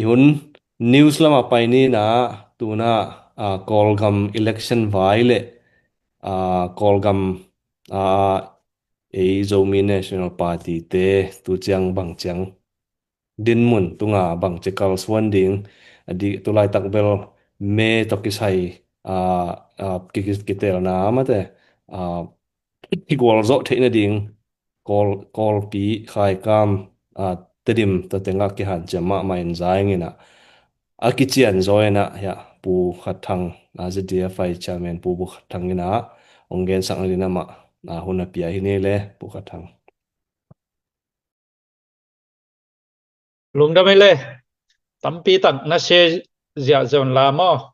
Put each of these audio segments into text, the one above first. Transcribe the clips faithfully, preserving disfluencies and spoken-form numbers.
Tun news lamah pai ni in ah, tu in ah, ah, Kawlgam election vai le, ah, Kawlgam, ah, ei Zomi National Party te tu ciang bang ciang dinmun tunga bang ci kalsuan ding, a di tu laitak bel me tawh kisai, ah, ah, ki, ki, kitelna mate, ah, kigualzawh theih nading Kawl, Kawlpi, Khaikam, ah, Tedim tawh tengah kihanciam mahmah in za ing in ah, a kicianzaw in ah, hiah Pu Khat Thang, ah, Z D F I chairman Pu, Pu Khat Thang in ah hong gensak nading amah, ah, hun a pia hi ni le, Pu Khat Thang. Lungdam ei le, tampi tak na share ziahziah un la maw.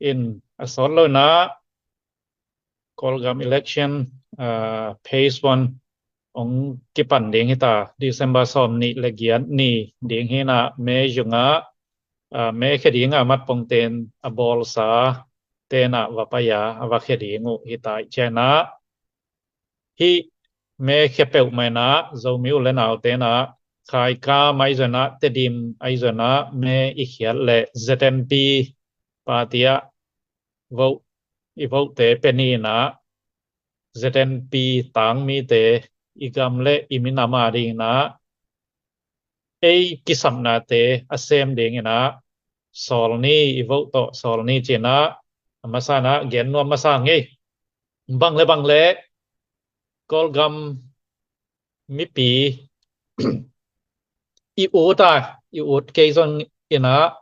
In a sawt lo in ah, Kawlgam election, ah, phase one hong kipan ding hi ta, December sawm nih le giat ni ding hi in ah, May zung ah, ah, me khia ding a matpongten a bawlsa ten ah va pai a, a va khia ding uh hi ta i ciang in ah, hih me khia peuhmah in ah, Zomi u le naute in ah, Khaikam ahi zong in ah, Tedim ahi zong in ah, me i khiat le Z N P party ah vote, i vote te pia ni in ah, Z N P tangmite, i gam le i minam a ding in ah, ei kisapnate a sem ding in ah, sawl ni, i vote tawh sawl ni ci in ah, a masa in ah gen nuam masa ing ei. Bang le bang le, Kawlgam mipi i ut a, i ut kei zong in ah,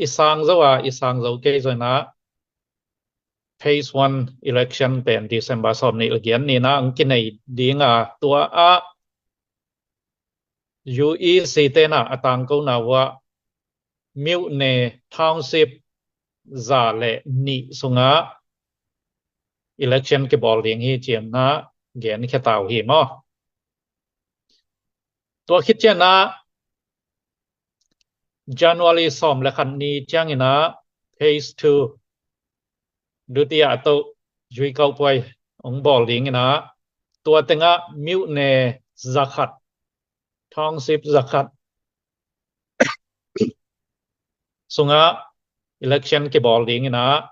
i sang zo a, i sang zo kei zong in ah, phase one election pen December sawm nih le giat ni in ah hong kinei ding a, tua ah U E C te in ah a tangkona uh ah myone, township za le nih sungah election kibawl ding hi ci in ah gen khia ta uh hi maw. Tua khit ciang in ah January sawm le khat ni ciang in ah phase two, dutiya a toh, ရွေးကောက်ပွဲ hong bawl ding in ah, tua tengah myone za khat, township za khat sungah election kibawl ding in ah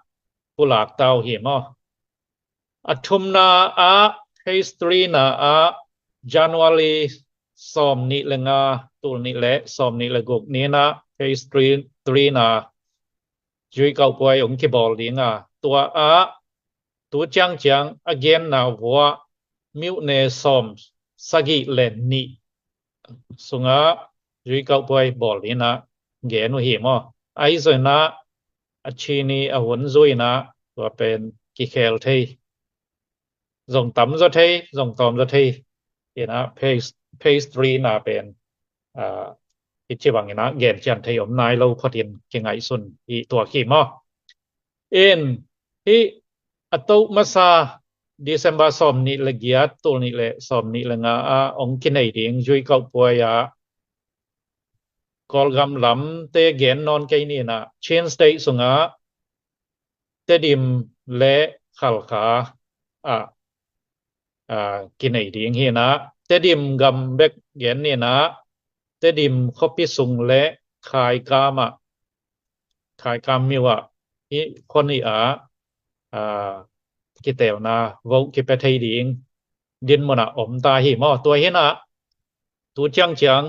pulak ta uh hi maw. A thumna ah, phase three na ah, January sawm nih le nga, tul nih le sawm nih le guk ni in ah phase three, three na ရွေးကောက်ပွဲ hong kibawl ding a, tua ah tu ciangciang a genna uh ah myone sawm sagih le nih sungah ရွေးကောက်ပွဲ bawl ding in ah gen uh hi maw. Ahi zong in ah a chin i a hun zui in ah tua pen kikhel thei, zong tam zaw thei, zong tawm zaw thei in ah, phase, phase three na pen, ah, i ci bang in ah gen cian thei om nai lo phot in kingaihsun i tuak hi maw. In hih a toh masa December sawm nih le giat, tul nih le sawm nih le nga ah hong kinei ding ရွေးကောက်ပွဲ ah Kawlgam lamte gen nawn kei ni in ah, Chin State sungah Tedim le Khalkha ah, ah, kinei ding hi in ah, Tedim gam bek gen ni in ah, Tedim khuapi sung le Khaikam ah, Khaikam myo ah, hih khua nih ah, ah, kitelna vote kipia thei ding dinmun ah om ta hi maw. Tua hi in ah tu ciangciang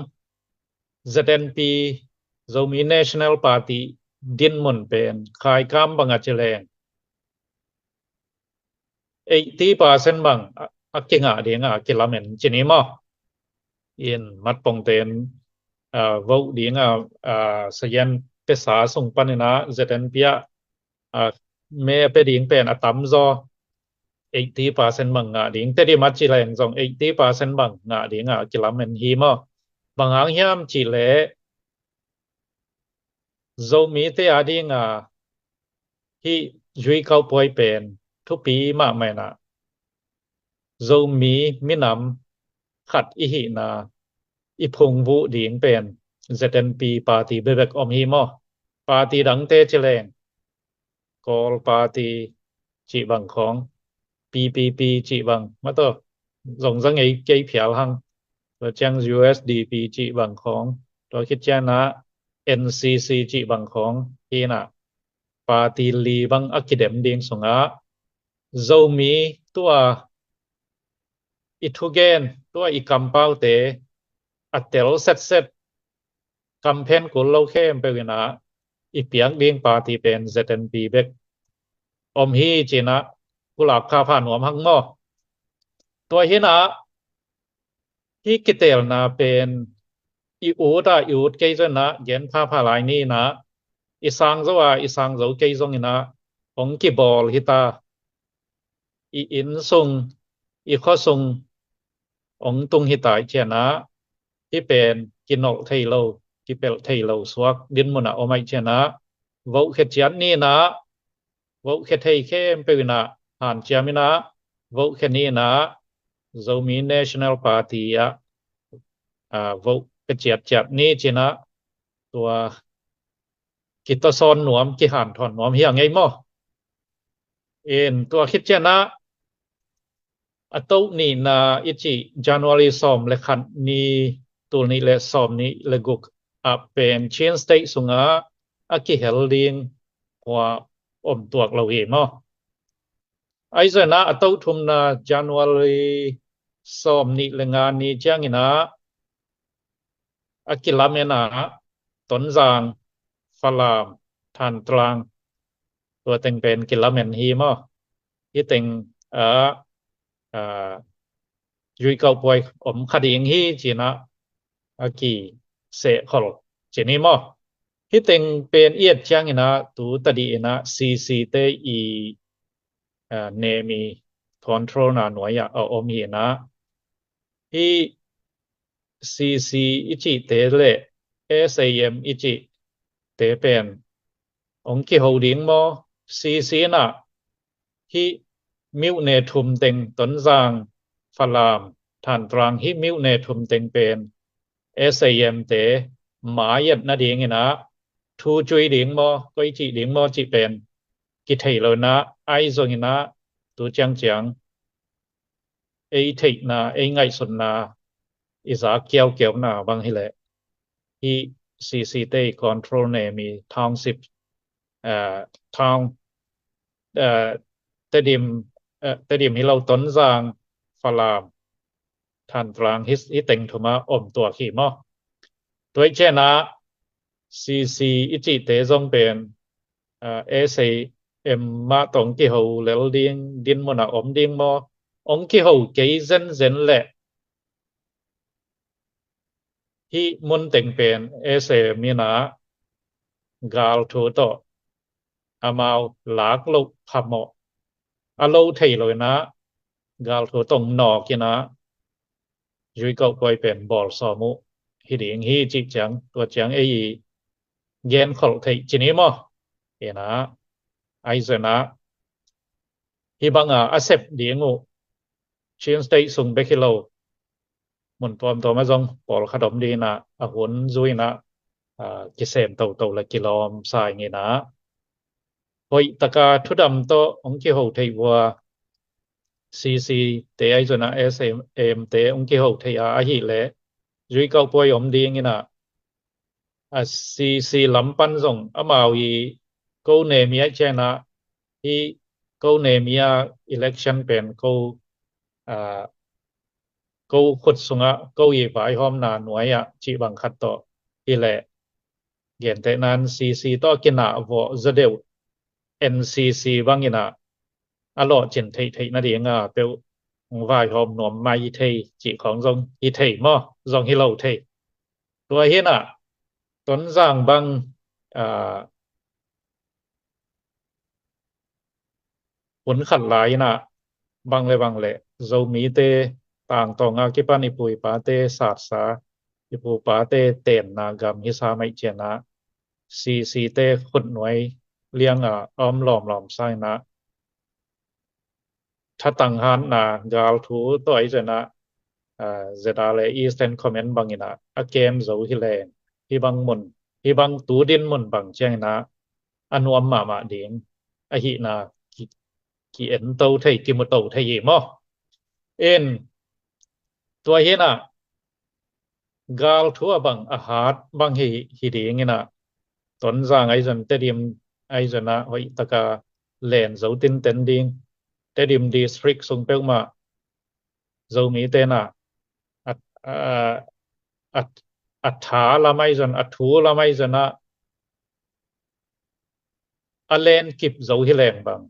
Z N P, Zomi National Party dinmun pen Khaikam bang a ci leng eighty percent bang a, a kingah ding a kilamen ci ni maw. In matpongten, ah, vote ding a, ah, sayan pesa sung pan in ah Z N P ah, ah, me a pia ding pen a tamzaw eighty percent bang ngah ding, Tedim a ci leng zong eighty percent bang ngah ding a kilamen hi maw. Bang hang hiam cih leh Zomite a ding a hih ရွေးကောက်ပွဲ pen thupi mahmah in ah, Zomi minam khat i hihna i phungvuh ding pen Z N P party bekbek om hi maw. Party dangte ci leng Kawl party cih bang khawng, P P P cih bang, mataw, zong za ngei kei phial hang. Tua ciang U S D P cih bang khawng, tua khit ciang ah N C C cih bang khawng hi-in ah, party li bang a kidem ding sungah Zomi tua i thugen, tua i kampaute a tel setset, kamphen kul lo khempeuh in ah i piak ding party pen Z N P bek om hi ci-in ah pulak phapha nuam hang maw. Tua hi-in ah hih kiteelna pen i ut ah i ut kei zong in ah gen phapha lai ni-in ah, i sang zo ah i sang zo kei zong in ah hong kibawl hi ta, i inn sung, i khua sung hong tung hi ta ahih ciangin ah, hih pen kinolh thei lo, kipelh thei lo suak dinmun ah om ahih ciangin ah, vohkhia ciat ni-in ah, vohkhia thei khempeuh in ah hanciam in ah, vohkhia ni-in ah, Zomi National Party ah, ah, vohkhia ciatciat ni ci-in ah, tua kitawsawn nuam, kihanthawn nuam hi a ngei maw. In tua khit ciangin ah, a toh nihna i cih January sawm le khat ni, tul nih le sawm nih le guk ah pen Chin State sungah a kihel ding khua om tuak lo hi maw. Ahi zongin ah a toh thumna January sawm nih le nga ni ciangin ah a kilamen ah Tonzang, Falam, Thantlang, tua teng pen kilamen hi maw. Hih teng ah, ah, zuikauh puai om kha ding hi ci-in ah a kisehkhol ci ni maw. Hih teng pen i et ciangin ah tu tadih in ah C C te i, ah, nem i control na nuai ah a om hi-in ah, hih C C i cihte le S A M i cihte pen hong kiho ding maw? C C in ah hih myone thum teng, Tonzang, Falam, Thantlang, hih myone thum teng pen S A M te mai-et nadingin ah thu cui ding maw, koici ding maw cih pen kithei lo-in ah, ahi zongin ah tu ciangciang ei theihna, ei ngaihsutna, i zak kiaukiauna bang hileh hih C C te i control nem i township, eh, town, eh, Tedim, eh, Tedim hi lo, Tonzang, Falam, Thantlang, hih, hih teng thum ah om tuak hi maw. Tua ahih ciangin ah C C i cihte zong pen, ah, S A M mah tawh hong kiho lel ding dinmun ah om ding maw? Hong kiho kei zenzen leh hih mun teng pen S A M in ah galthu tawh amau lak loh phamawh a lo thei lo-in ah, galthu tawh nawk-in ah zuikauh puai pen bawl sawm uh hi ding hi cih ciang, tua ciang ei i genkholh theih ci ni maw. In ah, ahi zongin ah hih bang ah a sep ding uh Chin State sung bek hi lo, mun tuamtuam ah zong pawlkhat om dingin ah, a hun zui-in ah, ah, kisem toto le kilawm sa ing in ah, hoih taka thudam tawh hong kiho theih uh a, C C te ahi zongin ah S A M te hong kiho theih a, ahih leh zuikauh puai om dingin ah, a C C lam pan zong amau i ko nem i ahih ciangin ah, hih ko nem i a election pen ko, ah, ko khut sungah ko i vaihawmna nuai ah cih bang khat tawh hileh, gentehna in C C tawh a kinah vawh zaw deuh N C C bangin ah a lawhcin theihtheih nading a peuh vaihawm nuam mai hi thei cih khawng zong hi thei maw, zong hi lo thei. Tua hi-in ah Tonzang bang, ah, hun khat lai-in ah bang le bang le Zomite tangtawng a kipan i pu i pate satsa, i pu pate tenna gam hi sam ahih ciangin ah C C te khutnuai liang a om lawmlawm sa-in ah thatang hatna galthu tawh ahi zongin ah, ah, Z R A Eastern Command bangin ah a kem zo hi leng, hih bang mun, hih bang tu dinmun bang ciangin ah a nuam mahmah ding ahihna ki, ki-ento thei, kimuto thei hi maw. In tua hi-in ah galthu a bang a hat bang hi, hi dingin ah Tonzang ahi zong Tedim ahi zong ah hoih taka len zo tinten ding. Tedim district sung peuhmah Zomite in ah a, a, a, a tha lam ahi zong, a thu lam ahi zong ah a len kip zo hi leng bang,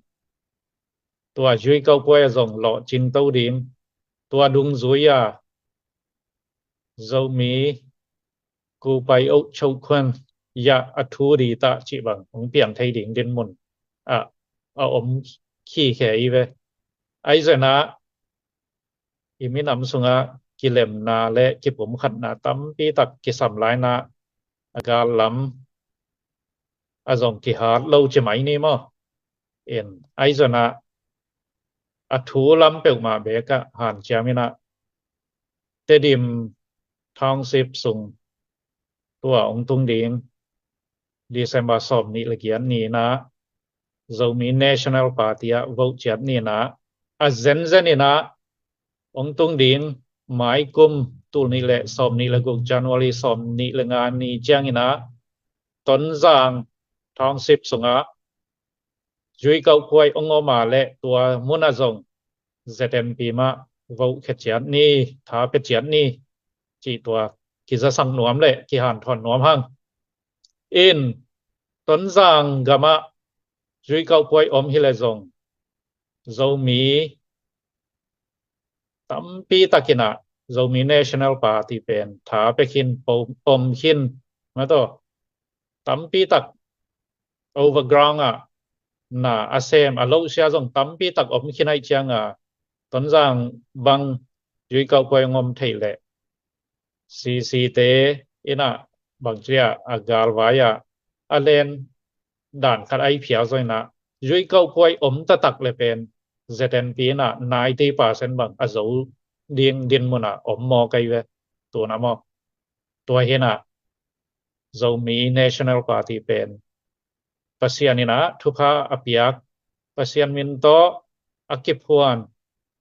tua Zui Kauh Puai a zong lawhcing to ding, tua dungzui a Zomi Kupai Oh Choh Khuan yah a thu di tah cih bang hong piang thei ding dinmun ah a om khikhe hi ve. Ahi zong ah i minam sungah kilemna le kipumkhatna tampi tak kisam lai in ah a gal lam a zong kihat lo ci mai ni maw. In ahi zong ah a thu lam peuhmah bek ah hanciam in ah Tedim Township sung tua hong tung ding December sawm nih le giat ni in ah Zomi National Party ah vote ciat ni in ah a zenzen in ah hong tung ding mai kum tul nih le sawm nih le guk January sawm nih le nga ni ciang in ah Tonzang Township sungah Zui Kauh Puai hong om a leh tua mun ah zong Z N P mah vote khia ciat ni, tha pia ciat ni cih tua kizasak nuam le kihanthawn nuam hang. In Tonzang gam ah Zui Kauh Puai om hi leh zong Zomi tampi tak in ah Zomi National Party pen tha pia khin, pom, pom khin, mah tawh tampi tak overground ah na a sem a lohsia zong tampi tak om khin ahih ciang a Tonzang bang Zui Kauh Puai hong om thei leh C C te in ah bangci a galvai ah a len dan khat ahi phial zong in ah Zui Kauh Puai om taktak le pen Z N P in ah ninety percent bang a zo ding dinmun ah om mawk ahi ve. Tu in ah maw, tua hi in ah Zomi National Party pen Pasian in ah thupha a piak, Pasian min tawh a kiphuan,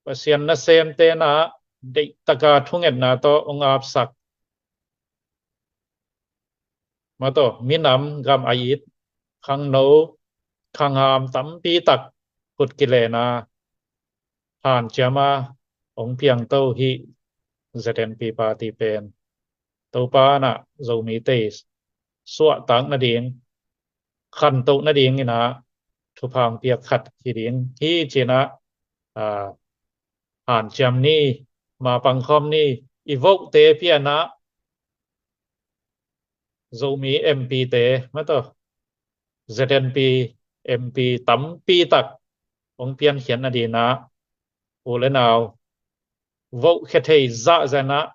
Pasian nasemte in ah deih taka thungetna tawh hong apsak, mah tawh minam gam a it khangno khangham tampi tak khut kilen a hanciam a hong piangto hi Z N P party pen Topa in ah Zomite suahtak nading, khantoh nading in ah thupha hong piak khat hi ding hi ci in ah, aa, hanciam ni, mapang khawm ni. I vote te pia in ah Zomi M P te, mah tawh Z N P M P tampi tak hong piankhiat nading in ah u le nau vote khia thei zahzah in ah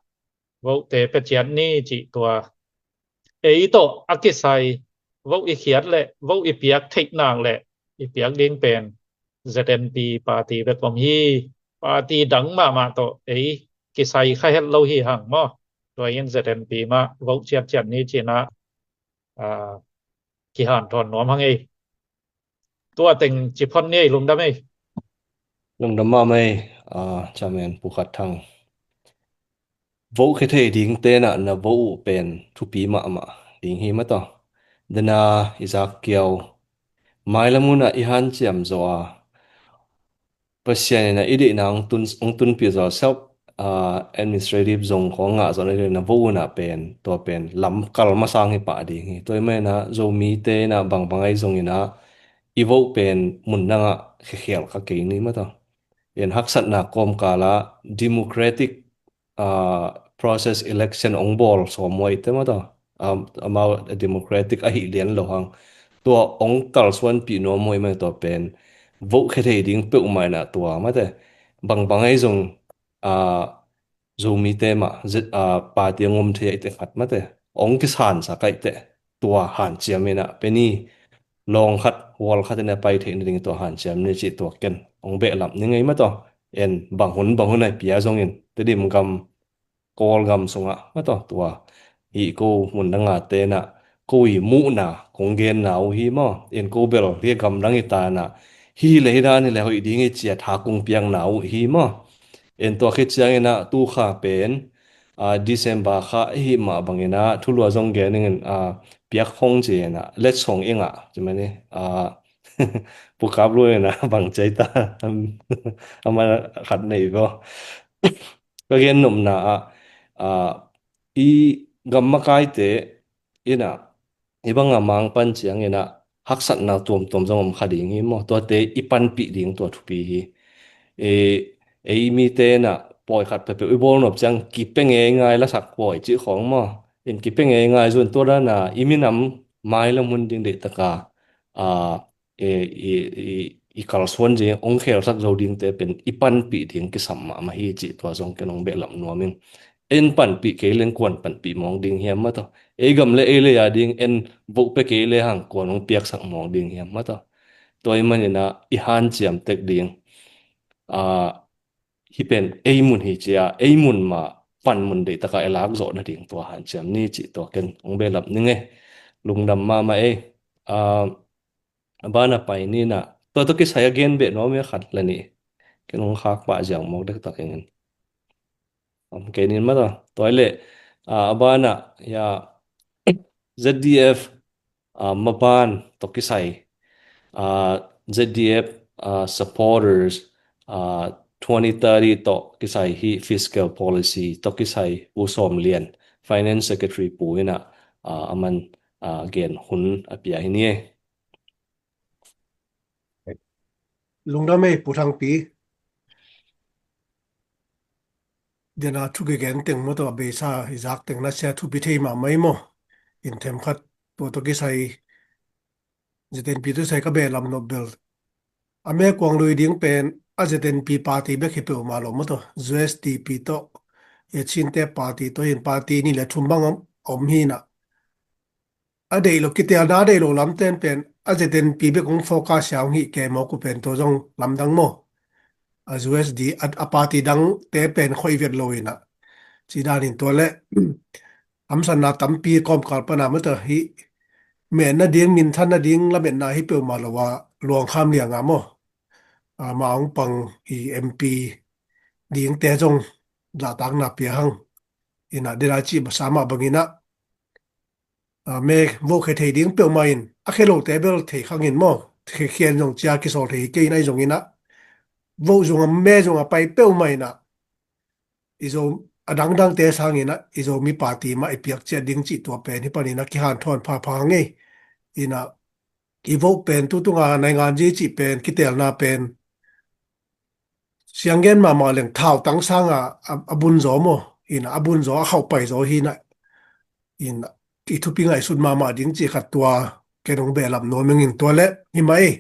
vote te pia ciat ni cih tua ei tawh a kisai vote i khiat leh vote i piak theih nak leh i piak ding pen Z N P party bek om hi. Party dang mahmah tawh ei kisai kha het lo hi hang maw. Tua in Z N P mah vote ciatciat ni ci in ah, aa, kihanthawn nuam hang ei. Tua teng ci phot ni ei, lungdam ei. Lungdam mahmah ei, aa, Chairman Pu Khat Thang. Vote khia thei dingte in ah na vote uh pen thupi mahmah ding hi mah tawh. Dena i zak kiau mailam hun ah i hanciam zaw a Pasian in ah i deihna hong tun, hong tunpih zaw self, aa, administrative zong khawng ngah zaw na ding na vote uh in ah pen, tua pen lamkal masang hi pah ding hi. Tua ahih manin ah Zomite in ah bangbang ahi zongin ah i vote pen mun dang ah khiakhial kha kei ni mah tawh. In haksatna kawmkal ah democratic, aa, process election hong bawl sawm uh ahih teh mah tawh, aa, amau democratic ahih lian lo hang tua hong kalsuanpih nuam uh ahih manin tua pen vote khia thei ding peuhmah in ah tua mah teh bangbang ahi zong, aa, Zomite mah, zi-, aa, party hong om thei ahih teh khat mah teh hong kisansak ahih teh tua hanciam in ah pia ni, lawng khat, hual khat in ah pai theih nading tua hanciam ni cih tua ken hong behlap ni ngei mah tawh. En bang hun bang hun ah i pia zongin Tedim gam, Kawlgam sungah mah tawh tua hih ko mun dang a te in ah ko i muhna kong genna uh hi maw. En ko bel hih gamdang i ta in ah hih leh hih dan hi leh hoih ding hi ci a tha kong piakna uh hi maw. En tua khit ciangin ah tu kha pen ah, December kha i hih mah bangin ah thulua zong gen ingin, ah, piak hong ci-in ah, let's hong ing ah, ci mani, ah, pukap lu in ah bang ci ta, ama khat nei vo. Ka gen nopna ah, ah, i gam makaite in ah, i bang a mang pan ciangin ah haksatna tuamtuam zong om kha ding hi maw? Tuate i panpih ding tua thupi hi. E, ei mite in ah pawi khat peuhpeuh i bawl nop ciang kipe ngeingai lasak pawi cih khawng maw? In kipe ngeingai zun tua dan a i minam mailam hun ding deih taka, a, e, i, i, i kalsuan zing, ong khelsak zo dingte pen i panpih ding kisam mahmah hi cih tua zong ken ong behlap nuam ing. En panpih kei leng kuan panpih mawng ding hiam maw taw? Ei gam le ei lei a ding en vote pe kei le hang kuan ong piaksak mawng ding hiam maw taw? Tua i manin ah i hanciam tek ding. A, hi pen ei mun hi cia, ei mun mah pan mun deih taka i lak zawh nading tua hanciam ni cih tua ken ong behlap ning e. Lungdam mahmah ei. A, a bana pai ni na. Tua tawh kisai a gen beh nuam ia khat la nih. Ken ong khak pah ziau mawk dektak ingin. Om kei nin maw taw. Tua i leh, a, a bana, ya, Z D F, a, maban tawh kisai, a, Z D F, a, supporters, a, twenty thirty tawh kisai hi fiscal policy tawh kisai U Sawm Lian, Finance Secretary pu in ah, a, a man, a, gen hun a pia hi ni e. Lungdam ei Pu Thangpi. Dena thu kigen teng maw taw a beisa i zak teng na sia thupi thei mahmah ei maw? In themkhat tua tawh kisai Z N P tawh kisai ka behlap nop bel a me kuang lui ding pen a Z N P party bek hi peuhmah lo maw taw, U S D P tawh, e, Chinte party tawh hin party ni le thum bang om, om hi na. A deih lo, kitelna a deih lo lamten pen a Z N P bek ong focus sia ong hih kei mawk uh pen tua zong lamdang maw? A U S D a, a party dangte pen khoih vet lo in ah. Ci danin tua le hamsatna tampi kawmkal pana maw taw hi metna ding, minthanna ding lametna hi peuhmah lo a luangkham lianga maw? A, ma ong pang i M P dingte zong zahtakna pia hang in ah, dena cih basa mah bangin ah, a, me vote khia thei ding peuhmah in, a khia lote bel thei khang in maw? Khia, khian zong cia kisawl thei hi kei in ah, i zong in ah vote zong a me zong a pai peuhmah in ah, i Zo, a dangdangte sangin ah i Zomi party mah i piak ciat ding cih tua pen hi panin ah kihanthawn phapha hang ei. In ah i vote pen tutunga nainganzi cih pen kitelna pen sianggen mahmah leng thautang sanga a, a bun zaw maw? In ah a bun zaw, a khauh pai zaw hi na. In ah i thupi ngaihsut mahmah ding cih khat tua ken ong behlap nuam ing in tua le hi mah ei.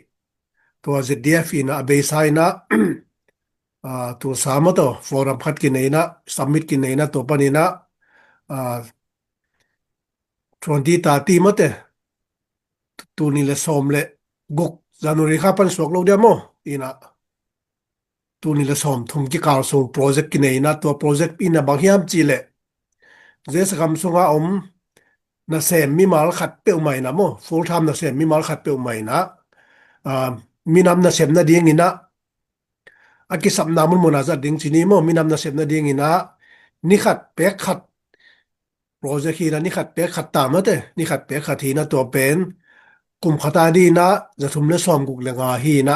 Tua Z D F in ah a beisa in ah, a, Tulsa maw taw forum khat kinei na, summit kinei na, tua panin ah, a, twenty thirty maw te, tul nih le sawm le guk January kha pan suak lo dia maw? In ah tul nih le sawm thum kikal sung project kinei na, tua project in ah bang hiam cih leh, J S gam sunga om nasem mimal khat peuhmah in ah maw, full time nasem mimal khat peuhmah in ah, a, minam nasem nadingin ah, a kisapna munmun a zat ding ci ni maw, minam nasem nadingin ah ni khat pek khat project hi na, ni khat pek khat ta maw te, ni khat pek khat hi na, tua pen kum khat a dingin ah za thum le sawm guk le nga hi na,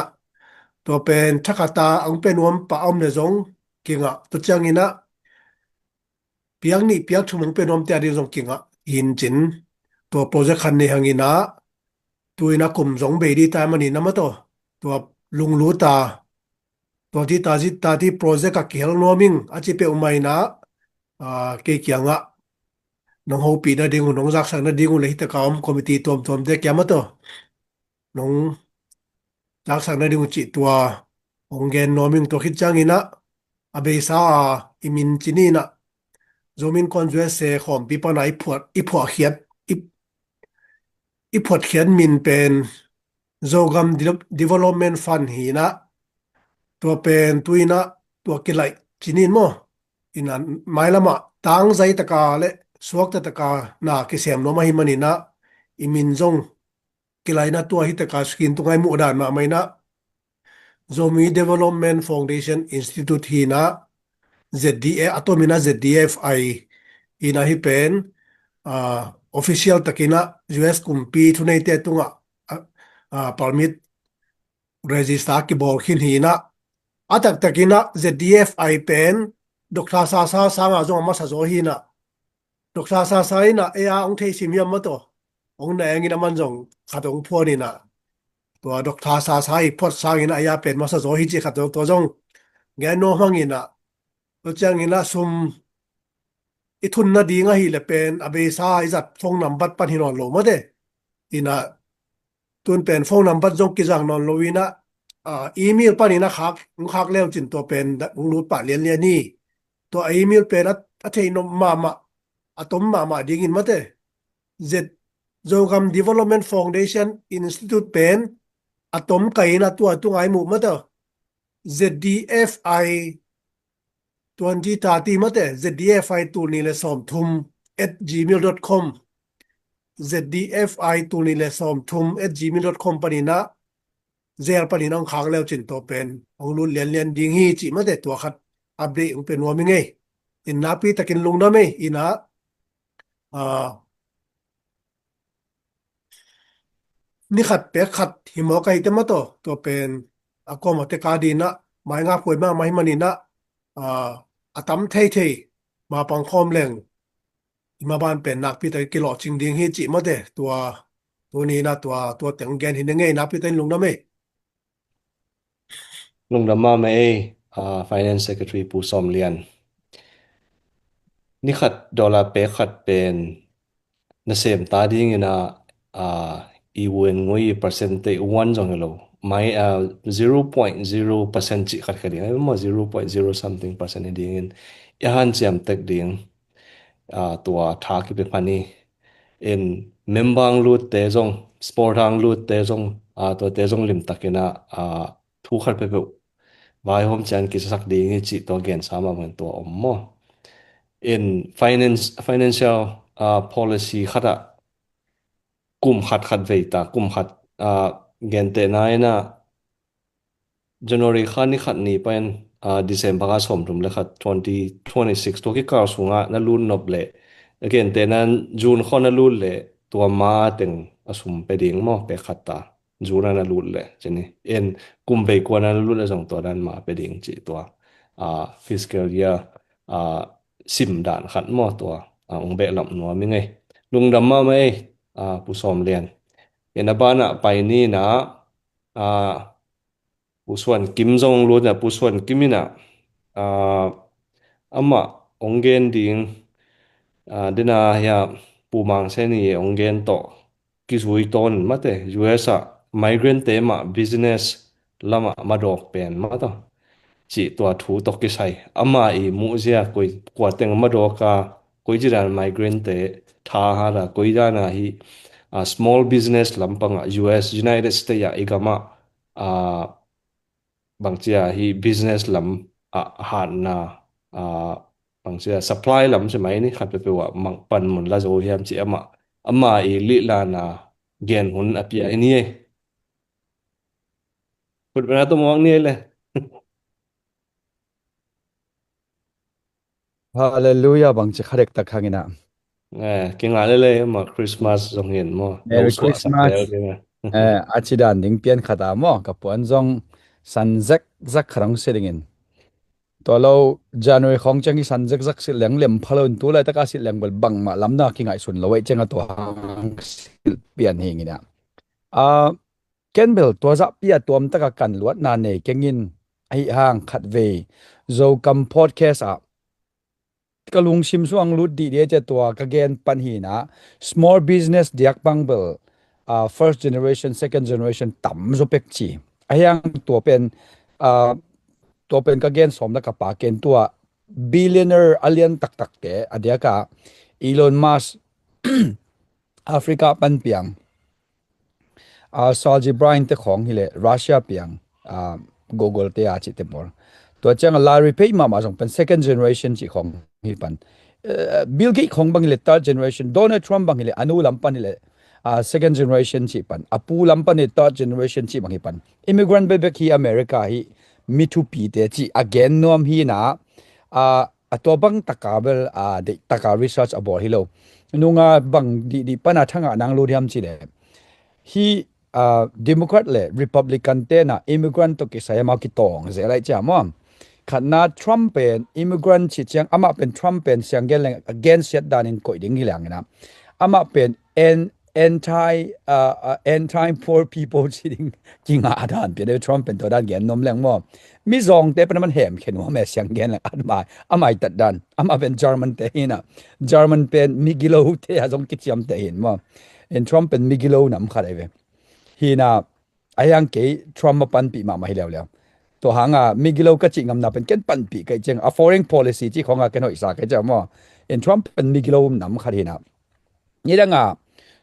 tua pen tha khat a ong pe nuam pah a om le zong kingah, tua ciangin ah piak nih piak thum ong pe nuamte a ding zong kingah hi in cin, tua project khat nei hangin ah tu in ah kum zong bei ding ta manin ah maw taw, tua lunglut a, tua ti ta zit ta ti project a kihel nuam ing a ci peuhmah in ah, a, kei kiangah nong hopih nading uh, nong zaksak nading uh le hi taka om committee tuamtuamte kiang maw taw nong zaksak nading uh cih tua ong gen nuam ing. Tua khit ciangin ah a beisa a i min ci ni na, Zomi Innkuan U S A khawmpi pana i phuat, i phuahkhiat, i, i phuatkhiat min pen Zogam De-, Development Fund hi na, tua pen tu in ah tua kilaih ci ni maw? In ah mailamah tangzai taka le suakta taka na kisem nuam ahi manin ah i min zong kilaihna tua hi taka screen tunga i muh dan mahmah in ah Zomi Development Foundation Institute hi na, Z D A, a tomin ah Z D F I Ina hih pen, ah, official takin ah U S kumpi thuneite tungah, ah, ah, permit register kibawl khin hi ina, a taktakin ah Z D F I pen Doctor Sasa sangah zong a masa zaw hi ina, Doctor Sasa ina ei a hong theisim hiam maw taw? Hong na engin aman zong khat hong phuan ina, tua Doctor Sasa i phuat sangin ah ei a pen masa zaw hi ci khat zong, tua zong gen nuam hang ina, tua ciangin ah sum i thun nading ahih leh pen a beisa i zat phone nambat pan hi nawn lo mate. Ina tun pen phone nambat zong kizang nawn lo ina, ah, email panin a khak, hong khak leucin tua pen hong lut pah lianlian hi. Tua email pen a, a theih nop mahmah, a tom mahmah dingin mate, Z, Zogam Development Foundation Institute pen a tom kai ina tua tungai muh mate, Z D F I twenty thirty mate, Z D F I tul nih le sawmthum at gmail dot com, Z D F I tul nih le sawmthum at gmail dot com panin ah, Zelle panin ah hong khak leucin tua pen hong lut lianlian ding hi cih mate, tua khat update hong pe nuam hi ngei. In nakpi takin lungdam ei ina, ah, ni khat pek khat hi mawk ahi te maw taw, tua pen a kuamah tek a ding ah maingap huai mahmah hi man ina, ah, a tam theithei ma pang khawm leng i maban pen nakpi takin kilawhcing ding hi cih mate, tua tuni ina tua, tua teng gen hi na ngei, nakpi takin lungdam ei. Lungdam mahmah ei, ah, Finance Secretary Pu Sawm Lian. Ni khat dollar pek khat pen nasem ta dingin ah, ah, i vun ngui i percent te one zong hi lo. Mai, ah, zero point zero percent cih khat kha ding. Ai maw, zero point zero something percent hi dingin i hanciam tek ding, ah, tua tha kipe phan hi. In member hong lutte zong, sport hong lutte zong, ah, tuate zong limtakin ah, ah, thu khat peuhpeuh vaihawm ciang kisasak ding hi cih tua gensa mahmah in tua om maw. In finance, financial, ah, policy khat ah kum khat khat vei ta, kum khat, ah, gentehna in ah January kha ni khat ni pan, ah, December kha sawmthum le khat twenty twenty-six tua kikal sungah na lut nop leh, a gentehna June khaw na lut leh tua ma teng a sum pe ding maw, pek khat ta. June a na lut leh, cih ni. En kum vei kua na lut leh zong tua dan ma pe ding cih tua, ah, fiscal year, ah, sim dan khat maw tua, ah, hong behlap nuam hi ngei. Lungdam mahmah ei, ah, Pu Sawm Lian. En a banah pai ni na, ah, Pu Suan Kim zong lut na, Pu Suan Kim in ah, ah, amah hong gen ding, ah, dena hia Pu Mang Sen i hong gen tawh kizui tawn mate, U S ah migrant te mah business lamah madawk pen mah tawh cih tua thu tawh kisai. Ama i muhzia koi, kua teng madawk a, koi ci dan migrant te tha hat a, koi dan a hi, ah, small business lampang ah U S, United States ah i gam ah, ah, bangcia hi business lam ah hatna, ah, bangcia supply lam ci mai ni, khat peuhpeuh ah mang panmun la zo hiam ci amah, ama i lihlana gen hun a pia hi ni ei. Khutbena tua muak ni ei le. Halleluiah, bangci kha dektak hang in ah. Eh, kingah lele, ma Christmas zong hi in maw. Merry Christmas. Eh, a ci dan ding pian khat a maw, ka puan zong san zekzak khat hong si ding in. Tua lo January khawng ciang i san zekzak silh leng lem pha lo in, tu laitak a silh leng bel bangmah lamdang a kingaihsun lo ei ciang a tua hang silh pian hi ing in ah. Ah, ken bel tua zahpi a tuamtak a kan luatna nei keng in, ahi hang khat vei Zokam podcast ah ka lungsim sung hong lut dih dih a cia tua ka gen pan hi in ah, small business diak bang bel, ah, first generation, second generation tam zaw pek ci. Ahi hang tua pen, ah, tua pen ka gen sawm lak a pa ken tua billionaire a lian taktakte a diak a Elon Musk, Africa pan piang, ah, Sergey Brin te khawng hi leh Russia piang, ah, Google te a cihte pawl. Tua ciang a Larry Page mahmah zong pen second generation cih khawng hi pan. Eh, Bill Gates khawng bang hi leh third generation, Donald Trump bang hi leh a nu lam pan hi leh, ah, second generation cih pan, a pu lam pan hi leh third generation cih bang hi pan. Immigrant bekbek hi America hi, mi thupite cih a gen nuam hi in ah, ah, a tua bang taka bel a deih taka research a bawl hi lo. Nunga bang dihdih pana thangah nang lut hiam cih leh, hi, ah, Democrat le Republican te na immigrant tawh kisai amau kitawng zel lai cia maw. Khatna Trump pen immigrant cih ciang amah pen Trump pen siang gen leng a gensiat danin koih ding hi leng ina, amah pen an anti, ah, ah, anti poor people ci ding kingah dan pian Trump pen tua dan gen nuam leng maw. Mizawngte pen a man hemkhia nuam e siang gen leng, amai, amai tat dan. Amah pen German te hi na, German pen migilo te a zong kiciam te hi in maw. In Trump pen migilo nam khat ahi ve. Hi na, a hiang kei Trump a panpih mahmah hi leuleu. Tua hanga migilo ka cih ngamna pen ken panpih ka hih ciang a foreign policy cih khonga ken hoihsa ka hih ciang maw. In Trump pen migilo nam khat hi na. Nidanga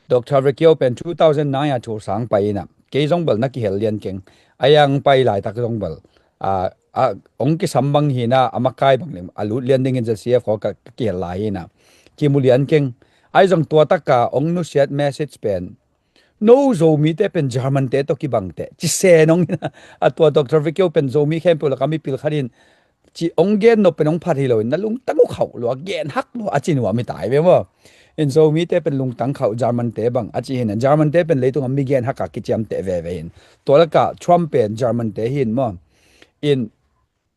Doctor Vekio pen two thousand nine a thu sang pai ina, kei zong bel na kihel lian keng. A hiang pai laitak zong bel, a, a, ong kisam bang hi na, a makai bang lim a lut lian dingin Z C F kho ka, ka kihel lai hi na. Kimu lian keng. Ai zong tua taka ong nusiat message pen, no Zomite pen German te tawh kibang teh ci se nong hi na. A tua Doctor Vekio pen Zomi khempeuh laka mipil khat in ci ong gen nop pen ong phat hi lo in, na lungtang uh khauh lua, gen hak lua a ci nuam hi ta hi ve maw. In Zomite pen lungtang khauh German te bang a ci hi na, German te pen leitung a mi gen hak a kiciam teh veve hi in. Tua laka Trump pen German te hi in maw. In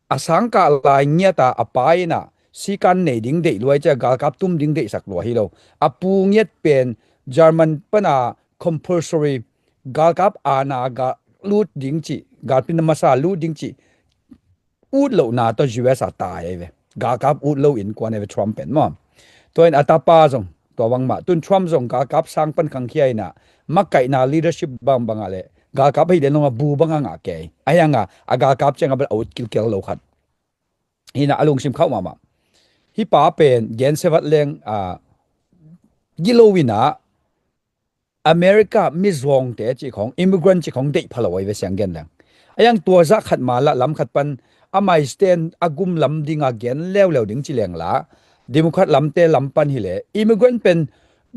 a sangkah lai ngiata a pa ina sikan nei ding deih lua hi cia, galkap tum ding deihsak lua hi lo. A pu ngiat pen German pana compulsory galkap ana ga lut ding cih, galpi na masa lut ding cih ut lohna tawh U S a tai ahi ve. Galkap ut lo innkuan ahi ve Trump pen maw. Tua in a tapa zong tua bangmah, tun Trump zong galkap sang pan khangkhia ina, makaihna leadership bangbang ah le galkap ahi den longah bu banga ngah kei. A hianga a galkap cianga bel a ut kilkel lo khat hi na, a lungsim khauh mahmah. Hi pa pen gen sevat leng, a, gilo ina America mizawngte cih khong, immigrant cih khong deih pha lo ahi ve siang gen leng. A hiang tua zah khat ma lah lam khat pan amai stand a gum lam dinga gen leuleu ding ci leng la, Democrat lamte lam pan hi le immigrant pen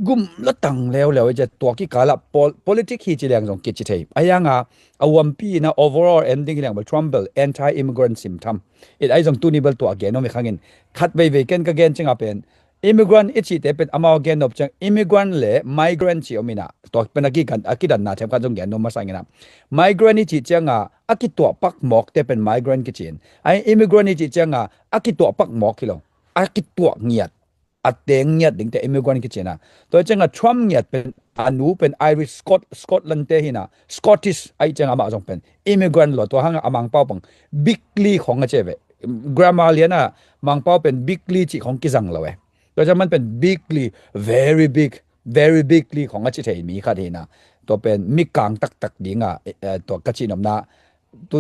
gum latang leuleu ahi cia, tua kikala pol-, politic hi ci leng zong kici thei. A hianga a uampi ina overall ending hi leng bel Trump bel anti-immigrant sim tham. It ai zong tuni bel tua gen om hi khangin khat veivei ken ka gen cinga pen immigrant i cihte pen amau a gen nop ciang immigrant le migrant ci om ina, tua pen a kikan, a kidanna themkhat zong gen nop masa ina. Migrant i cih cianga a kituah pak mawkte pen migrant kici in. Ai immigrant i cih cianga a kituah pak mawk hi lo, a kituah ngiat, a teng ngiat dingte immigrant kici ina. Tua cianga Trump ngiat pen a nu pen Irish, Scot-, Scotland te hi na, Scottish ai cianga amah zong pen immigrant lo, tua hanga a Mangpau pang bigly khong a ci ve. Grammar liana Mangpau pen bigly cih khong kizang lo e. Tua ciang man pen bigly, very big, very bigly khong a ci thei mi khat hi na. Tua pen mikang taktak dinga, eh, tua ka cih nopna, tu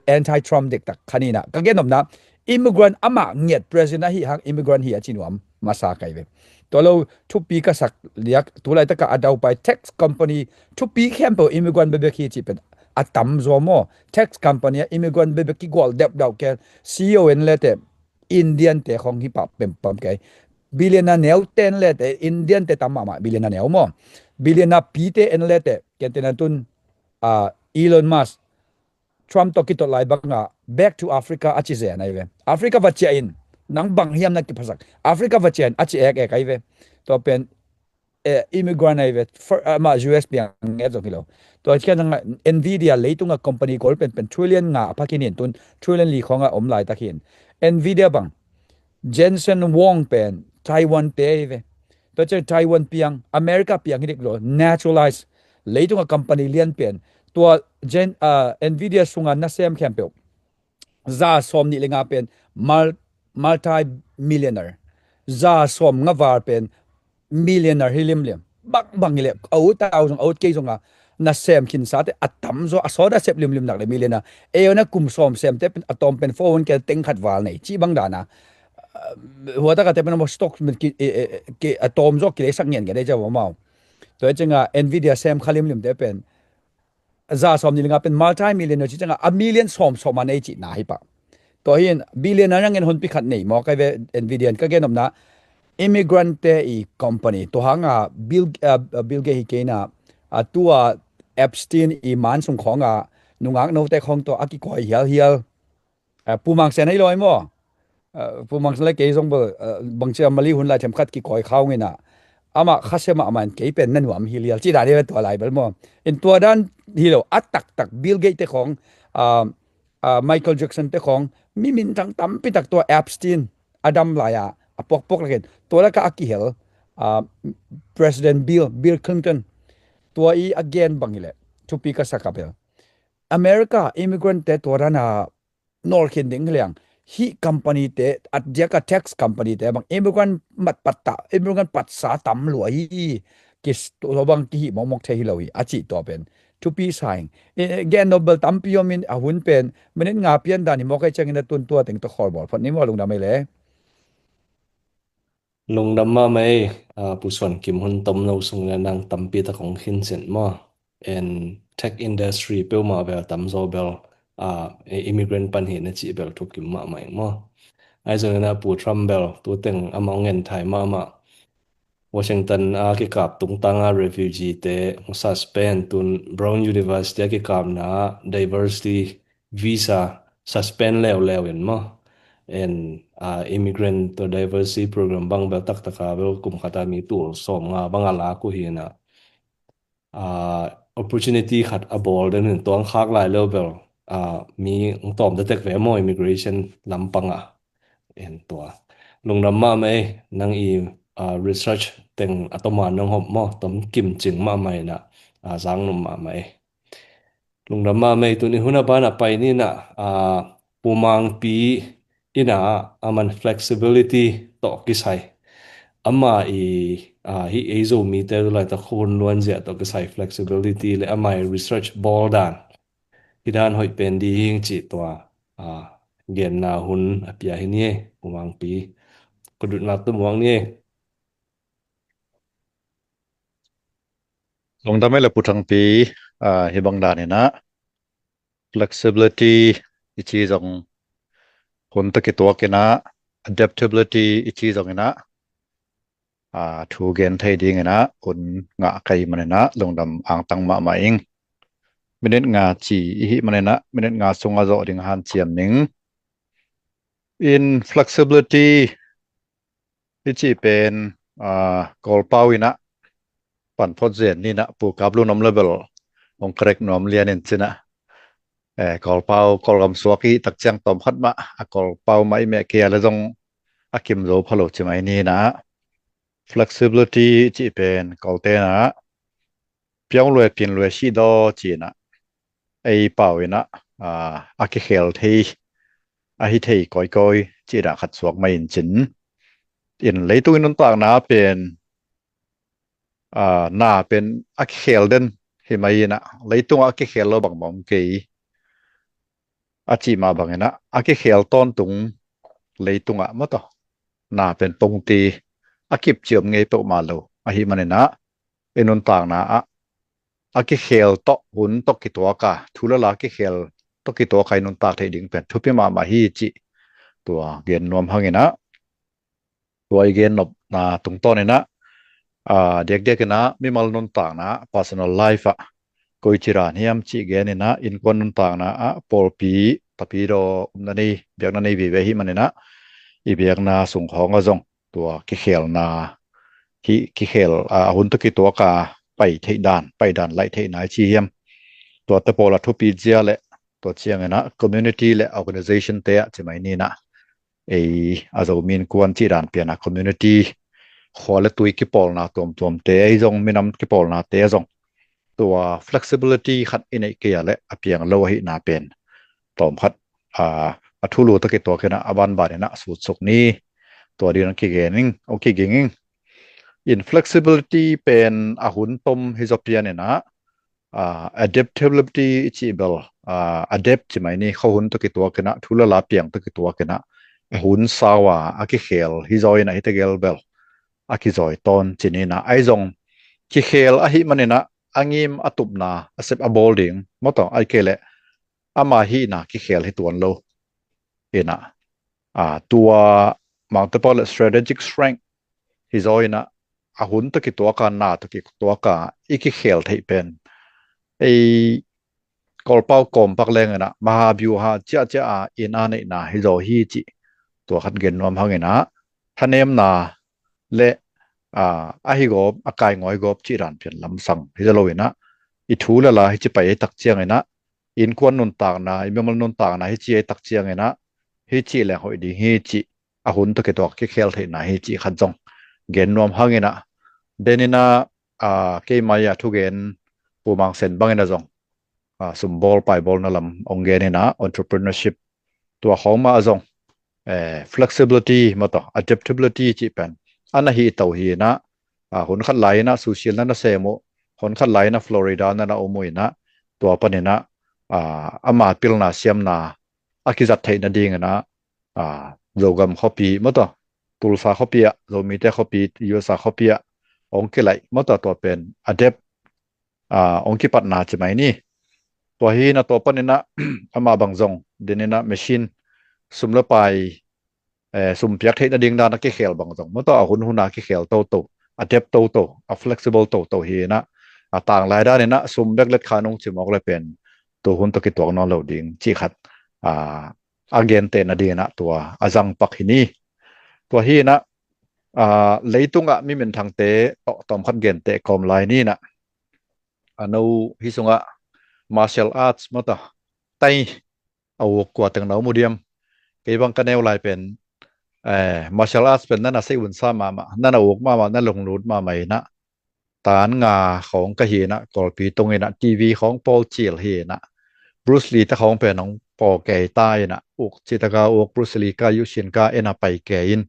anti-Trump dektak khat hi na. Ka gen nopna, immigrant amah ngiat president ahi hang immigrant hi a ci nuam masa ka hi ve. Tua lo thupi ka sak liak, tu laitaka a daupai tax company thupi khempeuh immigrant bekbek hi cih pen a tam zaw maw. Tax company a immigrant bekbek kigual deuhdeuh ken, C E O en lete Indian te khong hi pah pempam kei. Billionaire neu ten lete Indian te tam mahmah, billionaire neu maw. Billionaire pi te en lete ken tena tun, ah, Elon Musk, Trump tawh kitot lai banga back to Africa a ci zen ahi ve. Africa va ciah in, nang bang hiam na kiphasak, Africa va ciah in a ci ekek ahi ve. Tua pen, eh, immigrant ahi ve. For, ah, amah U S piang nget zong hi lo. Tua ciang Nvidia leitunga company gold pen pen trillion nga a pha khin in, tun trillion li khonga om laitak hin. Nvidia bang, Jensen Huang pen Taiwan te ahi ve. Tua ciang Taiwan piang, America piang hi dik lo, naturalize. Leitunga company lian pen. Tua Gen-, ah, Nvidia sunga nasem khempeuh za sawm nih le nga pen mul-, multi-millionaire. Za sawm nga val pen millionaire hi limlim. Bangbang hi le, a ut a au zong, a ut kei zonga nasem khinsate a tamzaw, a sawt a sep limlim nak le millionaire. Ei na kum sawm semte pen a tawm pen four hundred K teng khat val nei cih bang dana. Ah, hua takate pen a maw stock pen ki, eh, eh, ki, a tawmzaw kileisak ngian ngian dei cia maw. Tua hi cianga Nvidia sem kha limlimte pen za sawm nih le nga pen multi-millionaire ci cianga a million sawm sawm a nei cihna hi pah. Tua hin billionaire nangin honpi khat nei maw ka hi ve. Nvidia in ka gen nopna immigrant te i company. Tua hanga Bill, ah, Bill Gates hi kei na, a tua Epstein i man sung khonga nungak note khong tua a kikawi hialhial. Ah, Pu Mang Sen ahi lo ahi maw. Pu Mang le kei zong bel bangcia Mali hun lai themkhat kikawi khau ngina, amah khasia mahmah in kei pen na nuam hi lial ci dan hi ve tua lai bel maw. In tua dan hi lo, a taktak Bill Gates te khawng, Michael Jackson te khawng, mi minthang tampi tak, tua Epstein a dam lai-a a puakpuak lakin tua laka a kihel President Bill, Bill Clinton, tua i a gen bang hileh thupi ka sak a bel America immigrant te tua dana nawlkhin ding hi liang. Hih company te, a diaka tax company te bang immigrant mat patta, immigrant patsa tam lua hi. Kis tua bang kihi mokmok thei hi lo hi a cih tua pen thupi sa ing. Gen nop bel tampi om in a hun pen minit nga pian dan hi mawk ei ciangin a tun tua teng tawh khawl bawl phot ni maw, lungdam ei le. Lungdam mahmah ei. Pu Suan Kim, hun tomno sungin a nang tampi tak hong khin sin maw. And tech industry peuhmah bel tamzaw bel immigrant pan hi na cih bel thukim mahmah ing maw. Ahi zongin a Pu Trump bel tuteng amah hong en thai mahmah. Washington a kikap tungtanga refugee te hong suspend, tun Brown University a kikapna diversity visa suspend leuleu in maw. And immigrant to diversity program bang bel taktaka bel kum khata mi tul sawm nga bang a lak uh hi na. Opportunity khat a bawl den in tuang khak lai leu bel mi hong tawm detek ve maw immigration lampanga. En tua. Lungdam mahmah ei, nang i research teng a toman nong hop maw, tom kimcing mahmah ina, zang num mahmah ei. Lungdam mahmah ei. Tun i hun a bana pai nina, Pu Mangpi ina, aman flexibility tawh kisai, ama i hih ei Zomite tu laitak khun luanzia tawh kisai flexibility le ama i research bawl dan hi dan hoih pen di hing cih tua genna hun a pia hi ni ei, Pu Mangpi. Kudutna tu muang ni ei. Lungdam ei le Pu Thangpi. Hi bang dan ina flexibility i ci zong, hun tawh kituak ina adaptability i ci zong ina thu gen thei ding ina hun ngah ka hih man ina lungdam angtang mahmah ing. Minit nga ci i hih man ina minit nga sungah zawh ding hanciam ning. In flexibility i cih pen Kawlpau ina pan phot zen nina, Pu Kap Lun om le bel hong correct nuam lian in cina. Kawlpau, Kawlgam suak i tak ciang tawm khat mah a Kawlpau mah i meh kei a le zong a kim zo pha lo ci mai nina. Flexibility cih pen Kawlte na piang lue, pin lue, sih daw cina ei pau ina a kikhel thei, a hi thei kawikawi cih dan khat suak mai in cin. In leitung i nuntakna pen na pen a kikhel den hi mai ina, leitungah a kikhel lo bangmah om kei. A cih mah bang ina a kikhel tawntung leitungah maw taw, na pen pongti a kip ciom ngei peuhmah lo ahih man ina i nuntakna ah a kikhel tawh, hun tawh kituaka, thu le la a kikhel tawh kituaka i nuntak theih ding pen thupi mahmah hi cih tua gen nuam hang ina. Tua i gen nopna tungtawn ina diakdiak ina mimal nuntakna, personal life ah koi ci dan hiam cih gen ina innkuan nuntakna ah pawlpi, tapidaw, umna nei, biakna nei vive ahih man ina i biakna sung khawng ah zong tua kikhelna, kikhel a hun tawh kituaka pai theih dan, pai dan laih theihna i ci hiam, tuate pawl a thupi zia le tua ciang ina community le organization te ah ci mai nina ei a Zomi innkuan cih dan piana community, khua le tui kipawlna tuamtuamte ei zong, minam kipawlnate a zong tua flexibility khat i neih kei a le a piang lo ahihna pen tawm khat a thulu tawh kituak ina a banban ina sutsuk ni. Tua ding a kigen ing, a kiging ing. In flexibility pen a hun tom hi zaw pian ina adaptability i cih bel, adapt ci mai ni, khuahun tawh kituak ina, thu le la piang tawh kituak ina a hun sau a a kikhel hi zaw ina hi tegel bel a kizawi tawn ci nina. Ahi zong kikhel ahih man ina a ngim a tupna a sep a bawl ding maw taw, ahih kei le ama hihna kikhel hi tuan lo ina, tua mangtepa le strategic strength hi zaw ina a hun tawh kituaka, na tawh kituaka i kikhel theih pen ei Kawlpau kawmpak leng ina maha byuha ciahciah a in a neihna hi zaw hi cih Tua khat gen nuam hang inah, thanemna le a, ahi gawp, a kaingawi gawp cih dan pian lamsang hi lo inah, i thu le la hi ci pai tak ciang inah, innkuan nuntakna, i mimal nuntakna hi ci ai tak ciang inah, hi ci leng hoih ding hi ci, a hun tawh kituak kikhel theihna hi ci khat zong gen nuam hang inah, den inah, a, keimah a thugen Pu Mang Sen bang inah zong, a, sumbawl paibawlna lam ong gen inah, entrepreneurship tua khawng mah a zong, eh, flexibility mah tawh adaptability cih pen a na hi to hi inah, a, hun khat lai inah Sushi-ah na na sem uh, hun khat lai inah Florida na na om uh inah, tua pan inah, a, ama pilna siamna a kizat theih nading inah, a, Zogam khuapi mah tawh, Tulsa khuapi ah, Zomite khuapi, U S A khuapi ah ong kilaih mah tawh, tua pen adapt, a, ong kipatna ci mai ni. Tua hi inah tua pan inah ama bang zong den inah machine, sum le pai, eh, sum piak theih nading dan a kikhel bang zong mah tawh, a hun hun a kikhel toto, adapt toto, a flexible toto hi inah, a, tanglai dan inah sum bek let kha nung ci mawk le pen tu hun tawh kituak nawn lo ding cih khat, a, a genteh nading inah tua a zang pak hi ni. Tua hi inah, a, leitungah mi minthangte tawh tawm khat genteh kawm lai ni inah, a, no hi sungah martial arts mah tawh, tai a uk kua teng na om uh diam? Kei bang ka neu lai pen, eh, martial arts pen na na sei unsa mahmah, na na uk mahmah, na lunglut mahmah inah, tan nga khawng ka hi inah, Kawlpi tung inah, T V khawng pawl cil hi inah, Bruce Lee te khawng pen hong pawl kei ta inah, uk citaka uk, Bruce Lee ka, Yu Sin ka, en a pai kei in,